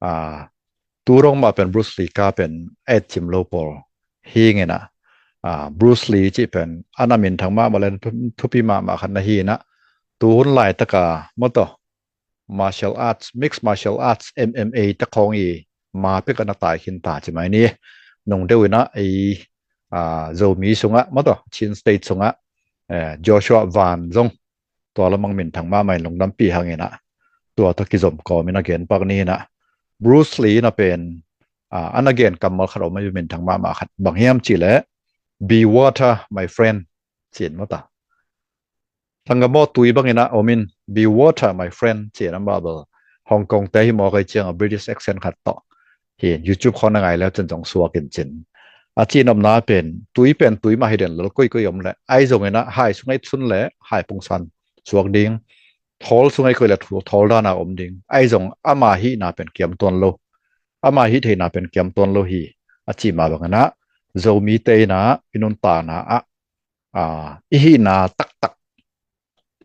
a, tu dong mah pen Bruce Lee ka pen et cim lo pawl hi ing inah, a, Bruce Lee cih pen a na minthang mahmah le thu-, thupi mahmah khat na hi inah, tu hun laitaka mah tawh martial arts, mixed martial arts, M M A te khawng i ma pek a na tai khin ta ci mai ni. Nung deuh inah ei, a, Zomi sungah mah tawh, Chin State sungah, eh, Joshua Van zong tua lamang minthang mahmah in lungdampih hang inah, tua tawh kizom kawm inah gen pak ni inah, Bruce Lee inah pen, a, a na gen kammal khat om a, minthang mahmah khat, bang hiam cih leh, "Be water, my friend," ci-in mah tawh. Sanggam aw, tui bang inah om in, "Be water, my friend," ci-in a mah bel Hong Kong te hi mawk ei ciang a British accent khat tawh hi in, YouTube khawng na ngai le cin zong suak in cin. A cihnopna pen, tui pen tui mah hi den lel, koikoi om leh, ahi zong inah hai sung ei sun leh hai pungsan suak ding, thawl sung ei koih leh thawl dan a om ding, ahi zong ama hihna pen kiam tuan lo, ama hih theihna pen kiam tuan lo hi, a cih mah bang inah, Zomite inah i nuntakna ah, a, i hihna taktak,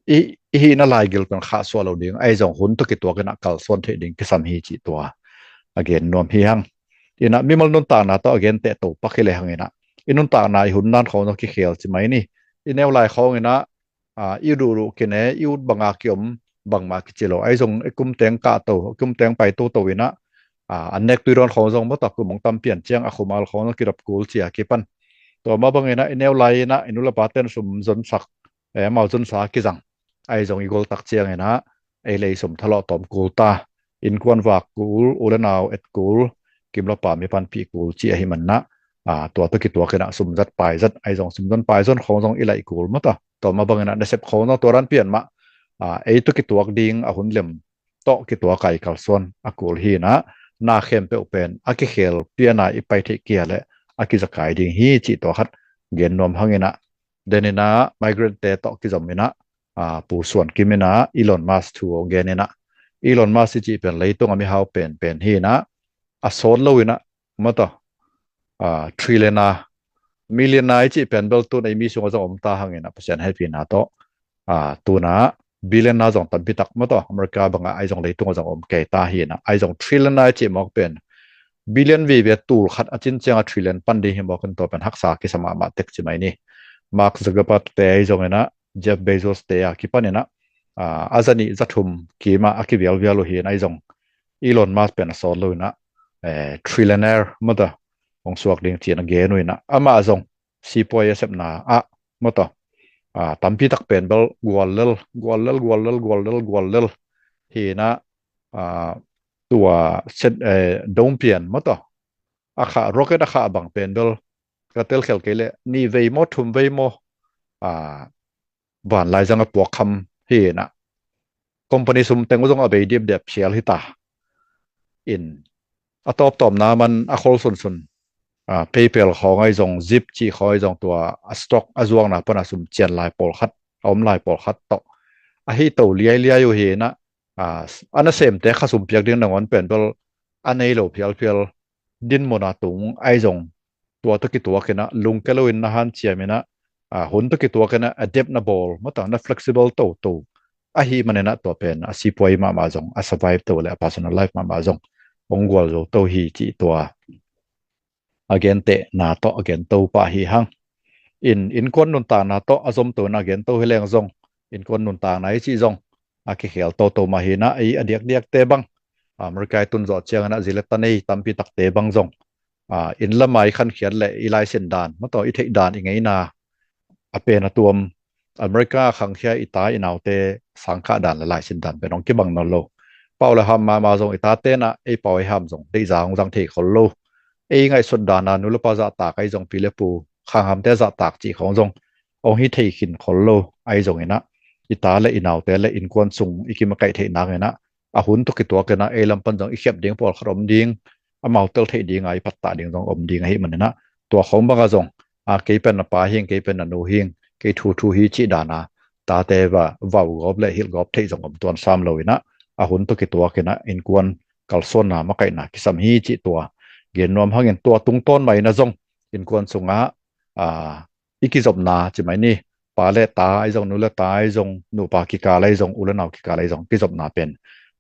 i, i hihna laigil pen khahsuah lo ding, ahi zong hun tawh kituak inah kalsuan theih ding kisam hi cih tua a gen nuam hi hang. Inah mimal nuntakna tawh a genteh to pak hi le hang inah, i nuntakna i hun dan khawng zong kikhel ci mai ni. I neu lai khawng inah, a, i duhduh kine, i ut banga kiom bangmah kici lo, ahi zong i kum teng kah to, i kum teng pai toto inah, a, an nek tui dawn khawng zong mah tawh, kum hong tam pian ciang a khumal khawng zong kidop kul ci a kipan. Tua mah bang inah i neu lai inah i nu le pa ten sum zonsak, eh, amau zonsa kizang, ahi zong i gol tak ciang inah ei le ei sum thalawh tawm kul ta, innkuan vak kul, u le nau et kul, kim le pam i panpih kul ci ahi man inah, a, tua tawh kituak inah sum zat pai zat, ahi zong sum zon pai zon khawng zong i laih kul mah tawh. Tua mah bang inah nasep khawng zong tua dan pian mah, a, ei tawh kituak ding a hun lem tawh kituak a i kalsuan a kul hi inah, na khempeuh pen a kikhel pian a i pai theih kei leh a kizakai ding hi cih tua khat gen nuam hang inah, den inah migrant te tawh kizom inah, a, Pu Suan Kim inah Elon Musk thu a gen inah, Elon Musk i cih pen leitung a mihau penpen hi inah, a sawt lo inah mah tawh, a, trillionaire, millionaire i cih pen bel tun ei mi sungah zong om ta hang inah, Pasian hehpihna tawh, a, tun ah billionaire zong tampi tak mah tawh, America bangah ahi zong leitungah zong om kei ta hi inah, ahi zong trillionaire i cih mawk pen billion vive tul khat a cin ciang a trillion pan ding hi mawk in, tua pen haksa kisa mahmah tek ci mai ni. Mark Zuckerberg te ahi zong inah, Jeff Bezos te a kipan inah, a, a zanih zathum kim ah a kivialvial uh hi inah, ahi zong Elon Musk pen a sawt lo inah, eh, trillionaire mah tawh hong suak ding ci-in a gen uh inah, amah zong sipuai a sepna ah mah tawh, a, tampi tak pen bel guallel, guallel, guallel, guallel, guallel hi inah, a, tua set, eh, dongpian mah tawh, a khah, rocket a khah bang pen bel ka telkhial kei leh nih vei maw, thum vei maw, a, vanlaizang a puakkham hi inah, company sum teng uh zong a bei dipdep phial hi ta. In a tawptawpna man a khol sunsun, a, PayPal khawng ahi zong, Zip cih khawng ahi zong, tua a stock a zuakna pana sum cian lai pawlkhat, a om lai pawlkhat tawh ahi to liailiai uh hi inah, a, a nasemte kha sum piak ding nangawn pen bel a nei lo phialphial dinmuna tung ahi zong, tua tawh kituak inah lungke loin na hanciam inah, a, hun tawh kituak inah adapt na bawl, mata na flexible toto ahi maninah tua pen a sipuai mahmah zong, a survive to le a personal life mahmah zong hong gualzo to hi cih tua a gentehna tawh a gento pah hi hang. In innkuan nuntakna tawh a zomto inah a gento hi leng zong, innkuan nuntakna i cih zong a kikhel toto mah hi inah, ei a diakdiakte bang, America i tun zawh ciang inah zi le ta nei tampi takte bang zong, a, inn lama i khankhiat le i laisin dan, mataw i theih dan, i ngeina a pen a tuam, America a khangkhia i ta i naute sangkah dan le laisin dan pen hong kibang nawn lo. Pau le ham mahmah zong i tate inah ei pau ei ham zong deihza hong zang thei khol lo. Ei ngaihsut dana nu le pa zahtak ahi zong, pi le pu khanghamte zahtak cih khawng zong hong hi thei khin khol lo ahi zong inah, i ta le i naute le innkuan sung i kimakaih theih nak inah, a hun tawh kituak inah ei lam pan zong i khiap ding pawlkhat om ding, amau tel theih dinga i pattah ding zong om ding ahi maninah, tua khawng banga zong, a, kei pen na pa hing, kei pen na nu hing, kei thuthu hi cih dana tate va vau gawp le hilh gawp theih zong om tuan sam lo inah, a hun tawh kituak inah innkuan kalsuanna makaihna kisam hi cih tua gen nuam hangin, tua tungtawn mah inah zong innkuan sungah, a, i kizopna ci mai ni, pa le ta ahi zong, nu le ta ahi zong, nupa kikal ahi zong, u le nau kikal ahi zong, kizopna pen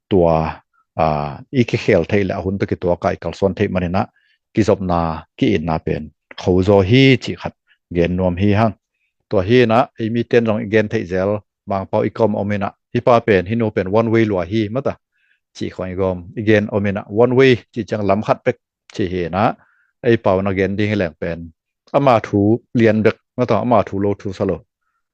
tua, a, i kikhel theih le a hun tawh kituak a i kalsuan theih maninah kizopna ki-itna pen khozaw hi cih khat gen nuam hi hang. Tua hi inah ei miten zong i gen theih zel, Mangpau i kom om inah, hih pa pen, hih nu pen one way lua hi, mata cih khawng i gawm i gen om inah, one way cih ciang lam khat bek ci hi inah, ei pau na gen ding hi leng pen ama thu lian bek, mataw ama thu lo thu sa lo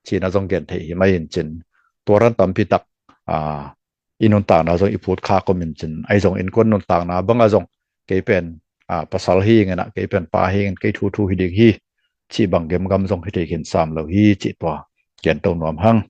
cina zong gen thei hi mai in cin, tua ran tampi tak, a, i nuntakna zong i phut khak om in cin, ahi zong innkuan nuntakna banga zong kei pen, a, pasal hing inah, kei pen pa hing in, kei thuthu hi ding hi cih bang gemgam zong hi thei khin sam lo hi cih tua gento nuam hang.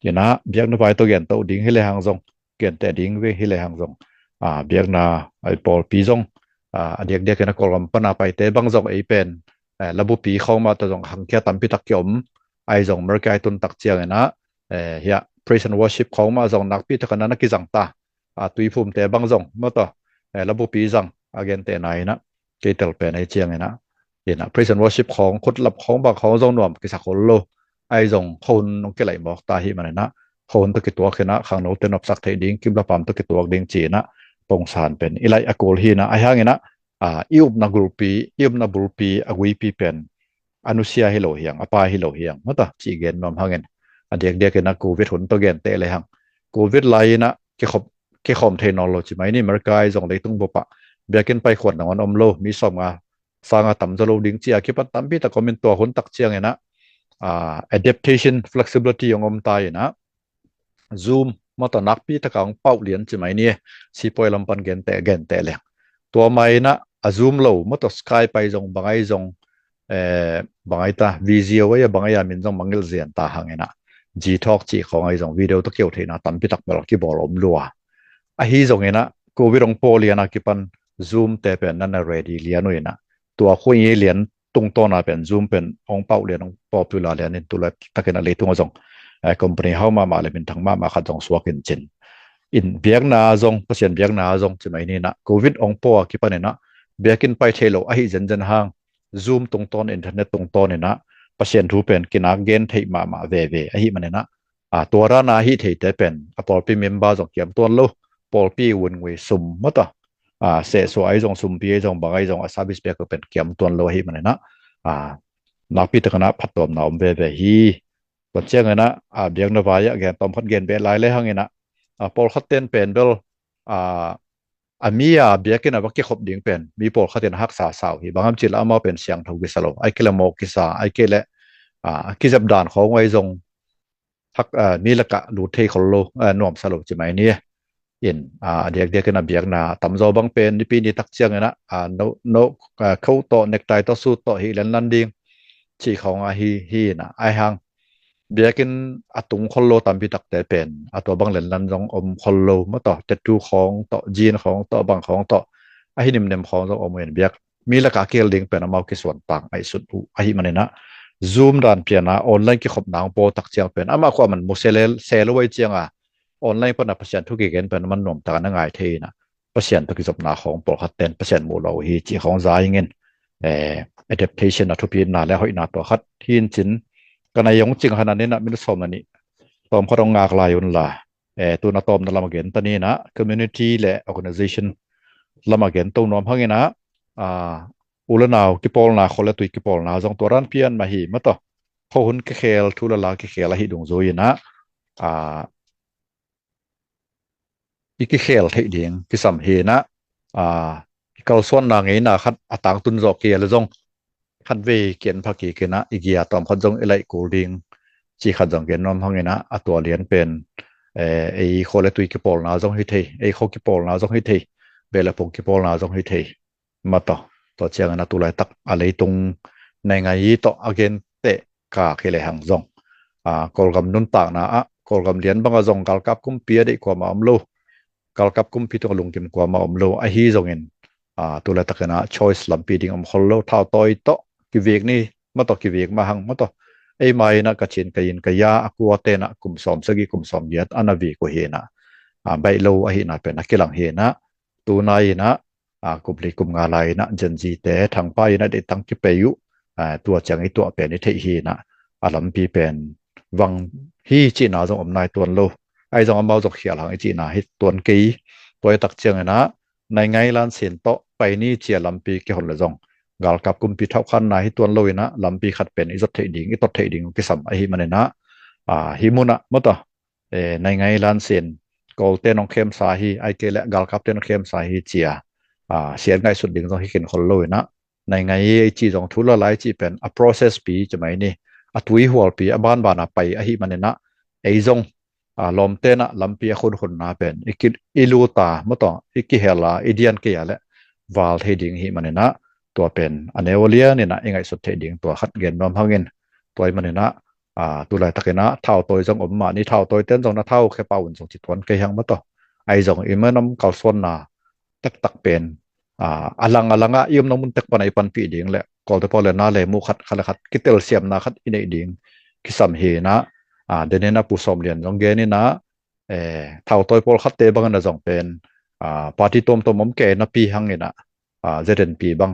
Inah biakna vai tawh gento ding hi le hang zong, genteh ding ve hi le hang zong, a, biakna, a, i pawlpi zong, a, a diakdiak inah Kawlgam pana paite bang zong ei pen, eh, labupi khawng mah tawh zong khangkhia tampi tak kiom, ahi zong America i tun tak ciang inah, eh, hiah praise and worship khawng mah zong nakpi tak inah na kizang ta, a, tuiphumte bang zong mataw, eh, labupi zang a gentehna inah, kei tel pen ahi ciang inah, inah praise and worship khawng, khutlap khawng bang khawng zong nuam kisa khol lo, ahi zong khuahun hong kilaih mawk ta hi maninah, khuahun tawh kituak inah khangnote nopsak theih ding, kimlapam tawh kituak ding ci inah pongsan pen i laih a kul hi inah, ahi hang inah, a, i upna gulpi, i upna bulpi a guipi pen a nusia hi lo hiang, a pai hi lo hiang, mata cih gen nuam hangin, a diakdiak inah Covid hun tawh genteh le hang, Covid lai inah kikhop, kikhawm thei nawn lo ci mai ni, America ahi zong leitung bupah biakinn paikhuat nangawn om lo, mi sawmnga sanga tamzaw lo ding ci a kipan tampi tak om in, tua hun tak ciang inah, a, adaptation, flexibility hong om ta inah, Zoom mataw nakpi taka hong pauh lian ci mai ni, sipuai lam pan genteh, genteh leng. Tua mah inah a Zoom lo mataw Skype ahi zong, bang ahi zong, eh, bang ahi ta, Visio ahi a, bang ahi a min zong mangngilh zian ta hang inah, Gtalk cih khawng ahi zong video tawh keu theihna tampi tak bel kibawl om lua. Ahi zong inah Covid hong paw lian a kipan Zoom te pen nan a ready lian uh inah, tua khuai lian tungtawna pen Zoom pen hong pauh lian, hong popular lian in, tulai takin a leitung a zong, eh, company hau mahmah le minthang mahmah khat zong suak in cin. In biakna zong, Pasian biakna zong ci mai ni inah, Covid hong paw a kipan inah biakinn pai thei lo ahi zenzen hang, Zoom tungtawn, internet tungtawn inah Pasian thu pen kinak gen theih mahmah veve ahi maninah, a, tua rana ahi theite pen a pawlpi member zong kiam tuan lo, pawlpi vun ngui sum mataw, a, sehsuah ahi zong, sumpi ahi zong, bang ahi zong, a service piak pen kiam tuan lo ahi maninah, a, nakpi tak inah phattuamna om veve hi. Tua ciang inah, a, biakna vai ah gen tawm khat gen beh lai le hang inah, a, pawlkhat ten pen bel, a, a mi a biakinn a va kikhop ding pen mi pawlkhat in a haksa sa uh hi, bang hiam cih leh amau pen siangtho kisa lo, ahih kei leh mawk kisa, ahih kei leh, a, a kizep dan khawng ahi zong hak, a, mi lakah lut thei khol lo, a, nuamsa lo ci mai ni. In, a, a diakdiak in a biakna tamzaw bang pen nipi ni tak ciang inah, a, no, no, a, coat tawh, necktie tawh, suit tawh hih lenlan ding cih khawng ahi, hi inah, ahi hang biakinn a tung khol lo tampi takte pen a tua bang lenlan zong om khol lo maw tawh, tattoo khawng tawh, jean khawng tawh, bang khawng tawh, a hi nimnem khawng zong om uh in biak mi lakah a kihel ding pen amau kisuan tang ahi sut uh ahih maninah Zoom dan piana online kikhopna hong pawl tak ciang pen amah khua man mu se le se lo ahi cianga online pana Pasian thu kigen pen man nuam taka na ngai thei inah Pasian tawh kizopna khawng pawlkhat ten Pasian muh lo uh hi cih khawng za ingin, eh, adaptation a thupitna le hoihna tua khat hi in cin ka nai hong cing hanan inah minute sawm na nih tawm khat hong ngak lai unla, eh, tuna tawmna lam a gen ta ninah community le organization lam a gen to nuam hanginah, ah, u le nau kipawlna, khol le tui kipawlna zong tua ran pian mah hi maw tawh. Khuahun kikhel, thu le la kikhel ahi dungzui inah, ah, i kikhel theih ding kisam hinah, ah, i kalsuanna ngeina khat a tangtun zawh kei le zong khatvei kian pha kik inah i gia tawm khat zong i laih kul ding cih khat zong gen nuam hanginah a tua lian pen, eh, ei khua le tui kipawlna zong hi thei, ei khua kipawlna zong hi thei, beh le pung kipawlna zong hi thei maw tawh. Tua ciangin a tu laitak a leitung nai ngai tawh a gen teh ka khi le hang zong, ah, Kawlgam nuntakna ah Kawlgam lian bangah zong galkap kumpi a deih kuamah om lo. Galkap kumpi tungah lungkim kuamah om lo ahi zongin, ah, tu laitakinah choice lampi ding om khol lo, thautawi tawh kivek ni maw tawh, kivek mah hang maw tawh. Ei mai inah ka chin ka in ka ya a kua tenah kum sawm sagih kum sawm giat a na vek uh hinah, ah, baih lo ahihna pen a kilang hinah, tunai inah, ah, kum li kum nga lai inah Gen Z te thangpai inah deih tang kipei uh, ah, tua ciang i tuah pen i theih hinah a lampi pen vang hi cihna zong om nai tuan lo. Ahi zong amau zong khial hang i cihna hi tuan kei. Tua i tak cianginah nai ngai lan sin tawh pai ni cia lampi kihon le zong galkap kumpi thauhkhanna hi tuan lo inah lampi khat pen i zot theih ding, i tot theih ding kisam ahih maninah, ah, hi munah maw tawh, eh, nai ngai lan sin Kawlte nong khemsa hi, ai kei le galkapte nong khemsa hi cia, ah, sian ngaihsut ding zong hi kin khol lo inah nai ngai ei cih zong thu la lai cih pen a process pi ci mai ni, a tui hualpi a banbana pai ahih maninah ei zong, ah, lawmtenah lampi a khunkhunna pen i, ki, i luta maw tawh, i kihela, i dian kei a le val thei ding ahih maninah tua pen a neu a lian inah i ngaihsut theih ding tua khat gen nuam hangin tua ahih maninah, ah, tu laitakinah thautawi zong om mah ni, thautawi ten zong na thau khe pau un zong ci tuan kei hang maw tawh. Ahi zong i minam kalsuanna taktak pen, ah, a lang a langah i omna mun tek pana i panpih ding le Kawlte pawl le na le muh khat, khat le khat kitelsiamna khat i neih ding kisam hinah, ah, deninah Pu Sawm Lian zong geninah, eh, thautawi pawlkhatte bangin a zong pen, ah, party tuamtuam om kei napi hanginah, ah, Z N P bang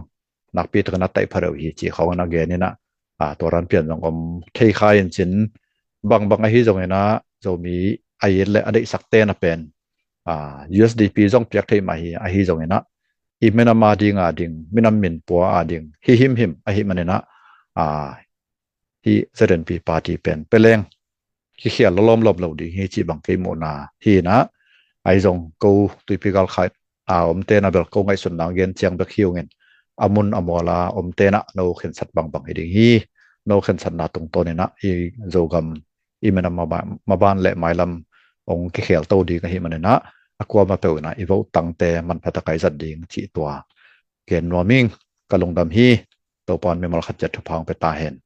nakpi takin a taih pha deuh hi cih khawngin a geninah, ah, tua ran pian zong om thei kha in cin bangbang ahi zonginah Zomi a it le a deihsak tena pen, ah, U S D P zong piak thei mah hi ahi zonginah i minam a dinga ding, minam minpua a ding hi himhim ahih maninah, ah, hi Z N P party pen peleng kikhial lawlawm lawm lo ding hi cih bang kei muhna hinah, ahi zong ko tuipi galkhat a omtena bel ko ngaihsutna gen ciang bek hi ungin a mun a muala omtena no khensat bangbang hi ding hi. No khensatna tungtawninah i Zogam i minam maban le mailam ong kikhial to ding ahih maninah a kuama peuh inah i vote tangte manpha taka i zat ding cih tua gen nuam ing. Ka lungdam hi. Topan mimal khat ciat thupha hong pia ta hen.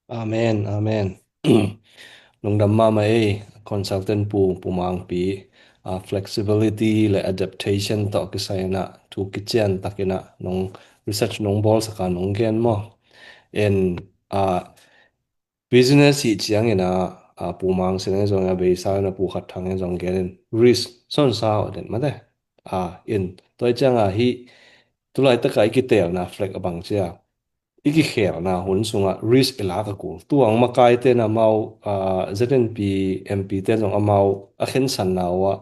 Amen, amen. Lungdam mahmah ei, consultant Pu, Pu Mangpi, ah, flexibility le adaptation tawh kisai inah thu kician takinah nong research nong bawlsaka nong gen maw. En, ah, business hi ciangin a, a, Pu Mang Sin zong a beisa in a Pu Khat Thang in zong gen in risk son sa aw den mate. A, in tua ciang a hi tulai taka i kitelna flag a bang cia i kikhelna hun sunga risk i lak a kul. Tuang makai ten amau, a, Z N P M P ten zong amau a khensanna uh a,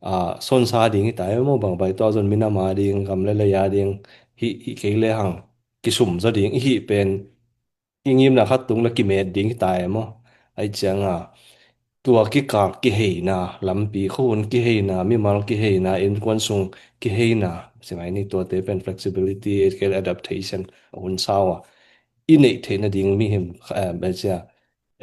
a, son sa ding hi ta e maw bang bai tua zon minam a ding gam le lei a ding hi, hi kei le hang kisum zaw ding i hi pen i ngimna khat tung le kimet ding hi ta e maw. Ai cianga tua kikal kiheina lampi, khuahun kiheina, mimal kiheina, innkuan sung kiheina, singai ni tuate pen flexibility, adaptation a hun sau a i neih theihna ding mihim, eh, cia,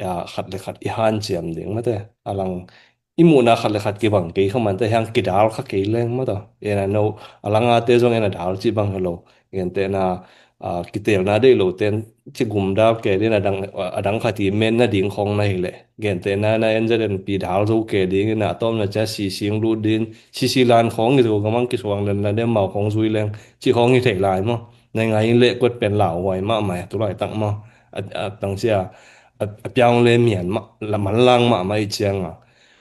ah, khat le khat i hanciam ding mate. A lang i muhna khat le khat kibang kei kha mante hiang kidal kha kei leng mata. Ena no a langa te zong ena dal ci bang helo. Gente na a, kiteelna deih lo ten ci gum dal ke ding a dang, a dang khat i men nading khong na hi leh. Gentehna na N Z N P dal zo ke ding in a tawmna cia sising lut ding, sisi lan khong i zo gamang kisuang len la dem mau khong zui leng ci khong i thei lai maw. Nai ngai in leh kuat pen lau huai mahmah tu laitak maw. A, a, tang cia, a, a piang le mian mah, la man lang mahmah i ciang a.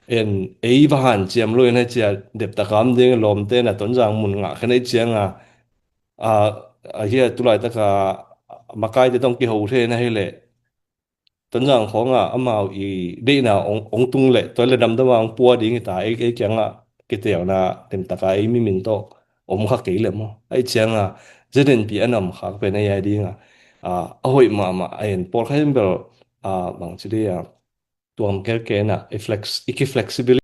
En, ei va han ciam lo in a cia dep takam ding lawmte na Tonzang mun ngah khen i ciang a. A, a hia tu laitak a makai te tong kiho thei na hi leh. Tonzang khong a amau i deihna ong, ong tung leh, tua le damdam a ong pua ding hi ta, ei, ei kiang a kiteelna dem taka ei mi min tawh om kha kei leh maw. Ai ciang a, Z N P an om khak pen ei ai ding a, a, a hoih mahmah, a en pawl kha in bel, a, bang ci ding a, tuam kelke na, i flex, i ki flexibility